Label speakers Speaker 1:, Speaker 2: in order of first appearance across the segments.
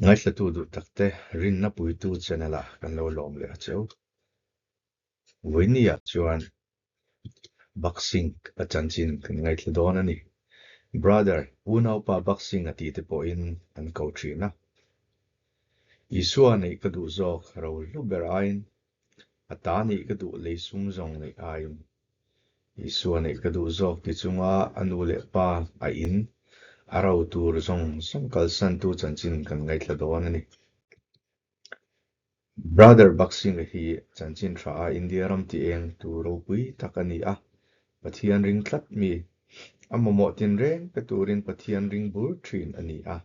Speaker 1: Ngaithlatu duh takte rinna puitu channel ah kan lo lawm leh a cheu. Vawinia chuan Boxing a chanchin kan ngaithla dawn a ni. Brother, unaupa Boxing a tih te pawhin an ko thin a. Isua neih ka duh zawk ro hlu ber aiin A ta nih ka duh lei sum zawng neih aiin Isua neih ka duh zawk ti chunga a nu leh pa a in a ro tur zawng zawng kalsantu chanchin kan ngaithla dawn a ni. Brother Baksinga hi chanchin tha a India ram ti eng tu ropui tak a ni a, Pathian ring tlat mi, a mamawh tinreng pe turin Pathian ring bur thin a ni a.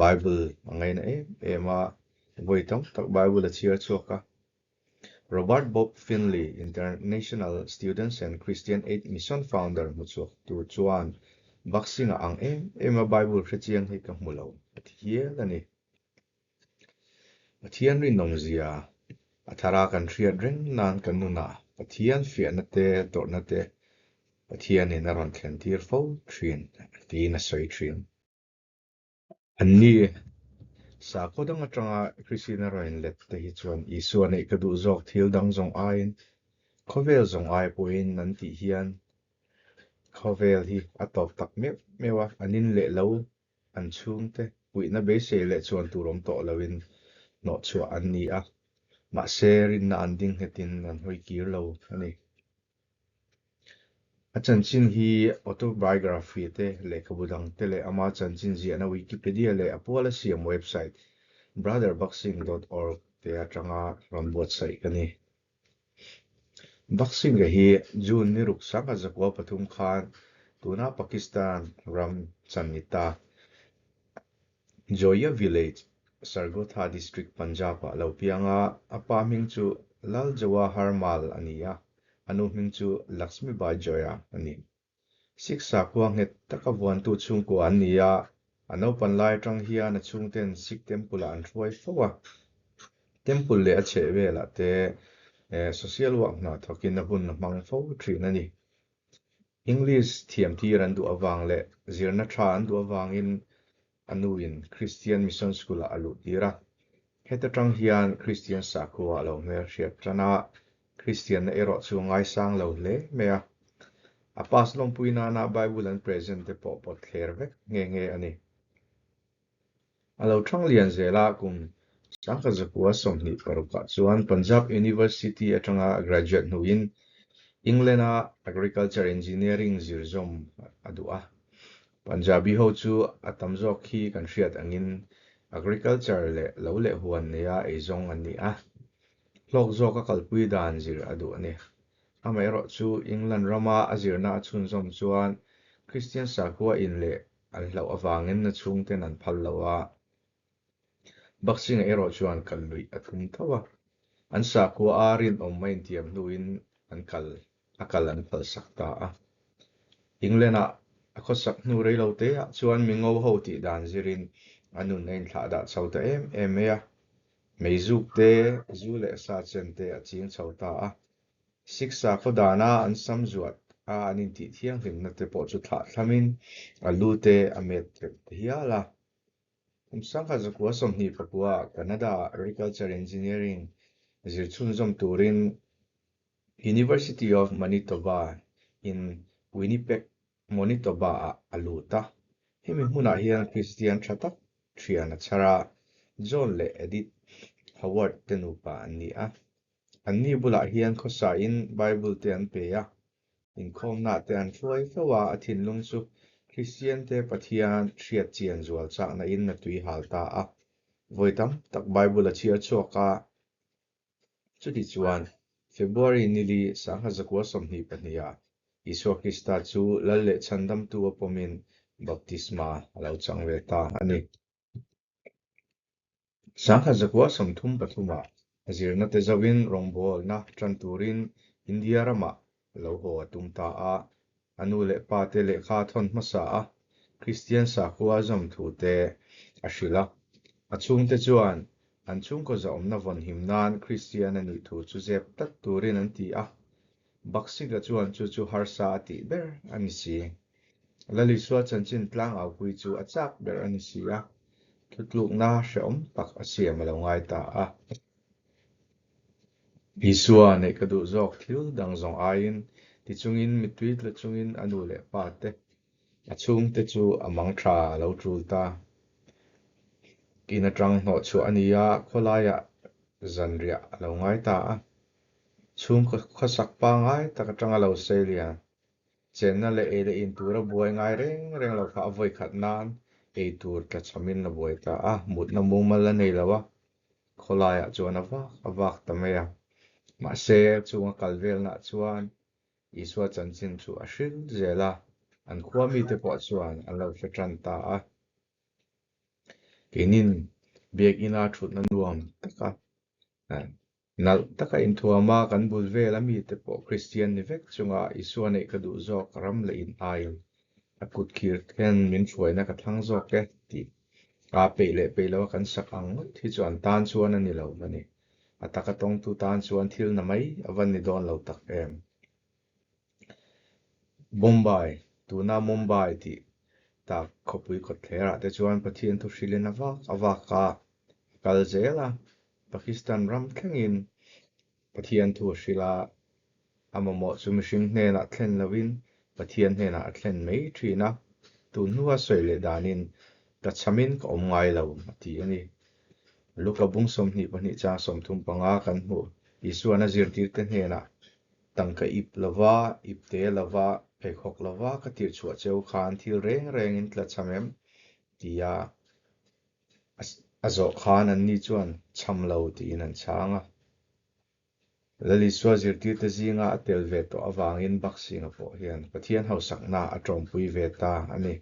Speaker 1: Bible a ngaina em em a, vawi tam tak Bible a chhiar chhuak a. Robert Bob Finley, International Students and Christian Aid Mission founder hmuchhuak tu chuan Boxing-a ang em em a Bible hrechiang hi ka hmu lo a ti hial a ni. Pathian rinawmzia a thara kan hriat reng nan kan nunah Pathian fiahna te, tawrhna te Pathianin a rawn thlen tir fo thin tiin a sawi thin. Anni, sakhaw dang atanga Kristian a rawn inlet te hi chuan Isua neih ka duh zawk thil dang zawng aiin khawvel zawng ai pawhin an tih hian khawvel hi a tawp tak meuh meuh a, an in leh lo an chhungte puihna beisei leh chuan tur awm tawh loin hnawhchhuah an ni a, mahse rinna an ding nghetin an hawi kir lo a ni. A chanchin hi autobiography te, lehkhabu dang te leh ama chanchin ziahna Wikipedia leh a puala siam website brotherboxing dot org te atanga rawn buatsaih ka ni. Boxing-a hi June ni ruk sangha zakua pathum khan tuna Pakistan ram chan ni ta Joya Village, Sargotha District, Punjab-ah lo piang a, a pa hming chu Lal Jawahar Mal a ni a, a nu hming chu Lakshmi Bai Joya a ni. Sikh sakhua nghet taka vuantu chhungkua an ni a, a naupan lai atang hian a chhungten Sikh Temple-ah an hruai fo a. Temple leh a chhehvelah te social work hna thawkin a hun a hmang fo thin a ni. English thiamtir an duh avang leh zirna tha an duh avangin a nuin Christian Mission School-ah a luhtir a. Heta tang hian Christian sakhua a lo hmelhriat tan a, Christian-na erawh chu a ngaisang lo hle mai a. A pass lawmpui nana Bible an present te pawh pawt thler vek nghe nghe a ni. A lo thang lian zel a, kum sangkazakua 26ah chuan Punjab University atanga graduate hnuin England-a Agriculture Engineering zir zawm a duh a. Punjabi ho chu a tam zawk hi kan hriat angin Agriculture leh lo leh huan neia eizawng an ni a, hlawk zawka kalpui dan zir a duh a ni. Amaherawh chu England rama a zirna a chhunzawm chuan Christian sakhua in leh An hlauh avangin na chhungten an phal lo a, Baksinga erawh chuan kal luih a tum tho a. An sakhua a rinawm a intiam hnuin an kal a kal an phalsak ta a. England-ah a khawsak hnu rei lo teah chuan mingo ho tih dan zirin a nun a inthlah dah chho ta em em mai a. Meizuk te, zu leh sa chen te a ching chho ta a. Siksa khaw dana an sam zuat a an intih thianghlimna te pawh chu thlah thlamin a lu te a met tep ta hial a. Kum sangha zakua 29 ah Canada ah Agriculture Engineering zir chhunzawm turin University of Manitoba in Winnipeg, Monitoba ah a lut a. Hemi hmunah hian Kristian tha tak thian a chhar a, John leh Edith Howard te nupa an ni a. Anni bulah hian khawsain Bible te an pe a, inkhawmnah te an hruai fo a, a thinlung chu Kristiante Pathian hriat chian zual chakna in a tui hal ta a. Vawi tam tak Bible a chhiar chhuak a, chuti chuan February nili sangha zakua 22 ah Isua Krista chu Lal leh Chhandamtu a pawmin baptisma a lo chang ve ta a ni. Sangha zakua 33ah zirna te zoin rawngbawlna tan turin India ramah lo haw a tum ta a. A nu leh pa te lehkha a thawn hmasa a, Kristian sakhua a zawm thu te a hrilh a. A chhungte chuan an chhungkaw zahawmna vawnhim nan Kristian a nih thu chu zep tlat turin an ti a. Baksika chuan chu chu harsa a tih ber a ni si. Lalisua chanchin tlangau pui chu a chak ber a ni si a. Thutlukna hrehawm tak a siam a lo ngai ta a. Isua neih ka duh zawk thil dang zawng aiin ti chungin mittui tla chungin a nu leh pa te, a chhungte chu a mang tha a lo tul ta. In atang hnawh chhuah a ni a, khawlaiah zanriah a lo ngai ta a. Chhungkaw khawsak pangngai tak atanga lo sei lian Chenna leh ei leh in tura buai ngai reng reng lo kha a vawi khat nan ei tur tla chhamin a buai ta a, mutna mumal a nei lo a, khawlaiah chuan a vak a vak ta mai a. Mahse, chung a kal velnah chuan Isua chanchin chu a hril zel a, an khua mite pawh chuan an lo hre tan ta a. Keinin biakina thutna nuam taka Nalh taka inthuama kan bul vel a mite pawh Kristian ni vek chunga Isua neih ka duh zawk ram leh in aiin a kut khir hian min hruaina ka thlang zawk e tih a peih leh peih loa kan sak ang ngawt hi chu an tan chuan a ni lo a ni. A taka tawngtu tan chuan thil na mai a va ni dawn lo tak em. Bombay, tuna Mumbai tih tak khawpui kawtthlerah te chuan Pathian thu hrilhin a vak a vak a, a kal zel a. Pakistan ram thlengin Pathian thu a hrilh a, a mamawh chu mihring hnenah thlen loin Pathian hnenah a thlen mai thin a, tun hnua sawi leh danin ka chhamin ka awm ngai lo a ti a ni. Luka bung 22 chang 35 kan hmuh Isuan a zirtirte hnenah Tangka ip lova, ip te lova, pheikhawk lova ka tirh chhuah cheu khan thil reng rengin tla cham em? tia a zawh khan anni chuan cham lo tiin an chhang a. Lalisua zirtirte zinga a tel ve tawh avangin Baksinga pawh hian Pathian hausakna a tawmpui ve ta a ni.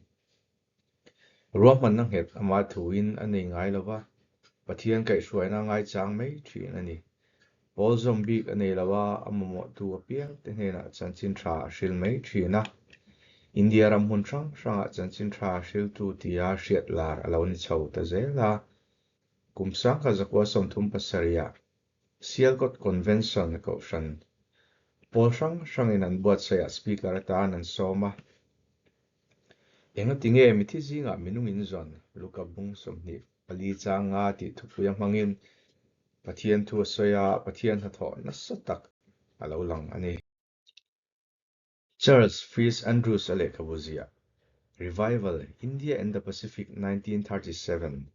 Speaker 1: Ruahmanna nghet ama thuin a nei ngai lo va, Pathian kaihhruaina ngaichang mai thin a ni. Pawl zawm bik a nei lo a, a mamawhtu apiangte hnenah chanchin tha a hril mai thin a. India ram hmun hrang hrangah chanchin tha hriltu tia hriat lar a lo ni chho ta zel a. Kum sangkhat zakua 37ah Sialkot Convention kohhran pawl hrang hrangin an buatsaihah Speaker atan an sawm a. Engati nge mithi zingah minung in zawn Luka bung 24 chang nga tih thupui a hmangin Pathian thu a sawi a, Pathian hnathawh nasa tak a lo lang a ni. Charles Fries Andrews a lehkhabu ziah, Revival, India and the Pacific 1937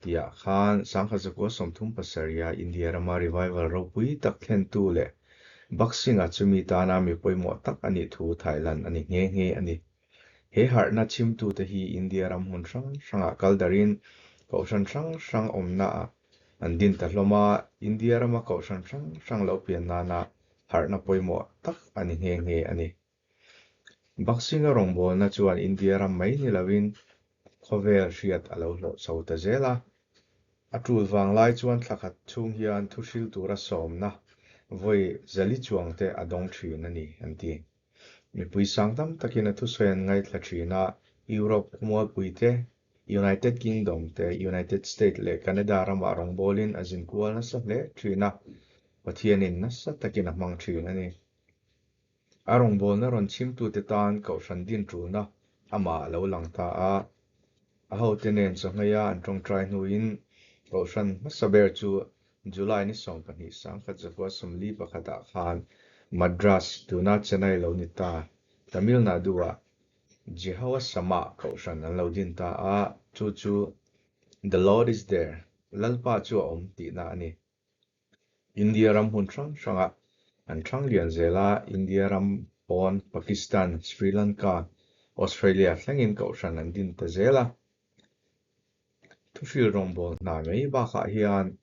Speaker 1: tihah khan sangkhat 37 a India rama revival ropui tak thlentu leh boxing-a chumi tana mi pawimawh tak a nih thu Thailand a ni nghe nghe a ni. He harhna chhimtute hi India ram hmun hrang hrangah kal darin kohhran hrang hrang awmnaah an din ta hlawm a, India rama kohhran hrang hrang lo pian nana harhna pawimawh tak a ni nghe nghe a ni. Boxing-a rawngbawlna chuan India ram mai ni loin khawvel hriat a lo hlawh chho ta zel a. A tul vang lai chuan thla khat chhung hian thu hril tura sawmna vawi zali chuang te a dawng thin a ni, an ti. Mipui sang tam takin a thusawi an ngaithla thin a, Europe khawmualpui te, United Kingdom te, United State leh Canada ramah rawngbawlin a zin kual nasa hle thin a, Pathianin nasa takin a hmang thin a ni. A rawngbawlna rawn chhimtute tan kohhran din tulna amah a lo lang ta a. A hote nen chawhmeiha an tawngtai hnuin kohhran hmasa ber chu July ni 12 1941ah khan Madras, tuna Chennai lo ni ta, Tamil Nadu-ah Jehovah Shammah kohhran an lo din ta a, chu chu The Lord is there, Lalpa chu a awm tihna a ni. India ram hmun hrang hrangah an hrang lian zel a, India ram pawn Pakistan, Sri Lanka, Australia thlengin kohhran an din ta zel a. Thuhril rawngbâwl hna mai bakah hian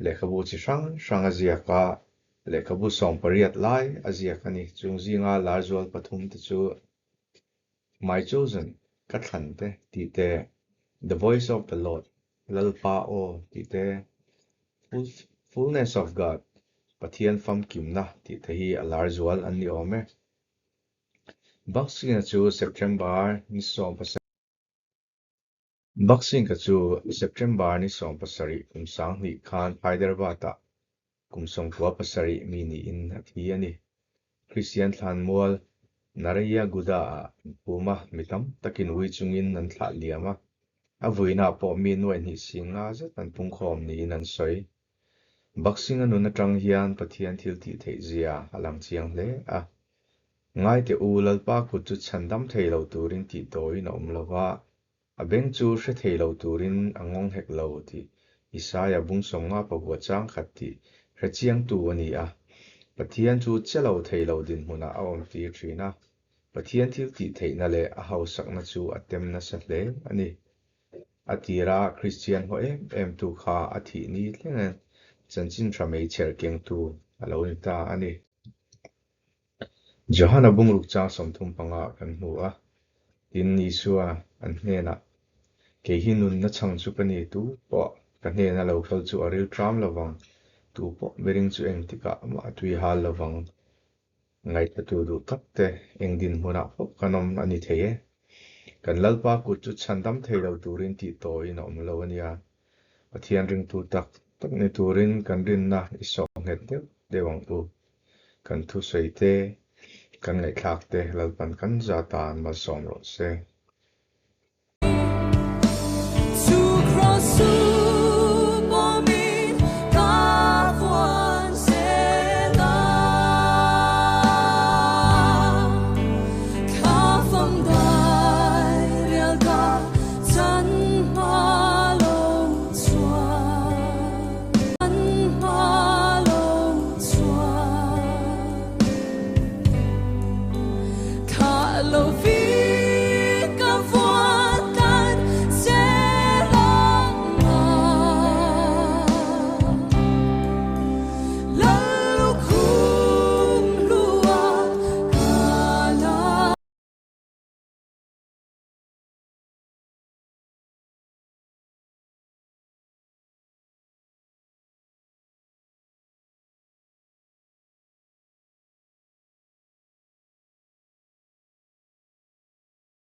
Speaker 1: lehkhabu chi hrang hrang a ziak a, lehkhabu 18 lai a ziak a ni. Chung zinga lar zual pathum te chu My Chosen, Ka Thlan te tih te, The Voice of the Lord, Lalpa aw tih te, Fullness of God, Pathian famkimna tih te hi a lar zual an ni awm e. Boxing-a chu September ni 17. Boxing-a chu September ni 17 kum 2000 khan Hyderabad-ah kum 97 mi niin a thi a ni. Kristian thlanmual Narayaguda-ah an phum a, mi tam takin ui chungin an thlah liam a. A vuinaah pawh mi nuaih hnih sing nga zet an pungkhawm niin an sawi. Bakht Singh-a nun atang hian Pathian thil tih theih zia a lang chiang hle a. Ngaite u, Lalpa kut chu chhandam thei lo turin tih tawiin a awm lo va, a beng chu hre thei lo turin a ngawng hek lo tih Isaia bung 50 pakua chang khat tih hre chiangtu a ni a. Pathian chu che lo thei lo dinhmunah a awm tir thin a, Pathian thil tih theihna leh a hausakna chu a tem nasa hle a ni. A tira Kristian haw em em tu kha a thih ni thlengin chanchin tha mei chher kengtu a lo ni ta a ni. Johana bungruk chang 35 ah kan hmu a, tin Isua an hnenah, Kei hi nunna chhang chu ka ni, tu pawh ka hnena lo kal chu a ril tram lovang, tu pawh miring chu engtikah mah a tui hal lovang. Ngaihthla duh tak te eng dinhmunah pawh kan awm a ni thei e. Kan Lalpa kut chu chhandam thei lo turin tih tawiin a awm lo a nia. Pathian ringtu tak tak ni turin kan rinna i sawh nghet deuh deuh ang u. Kan thusawi te, kan ngaihthlak te Lalpan kan za tan malsawm rawh se.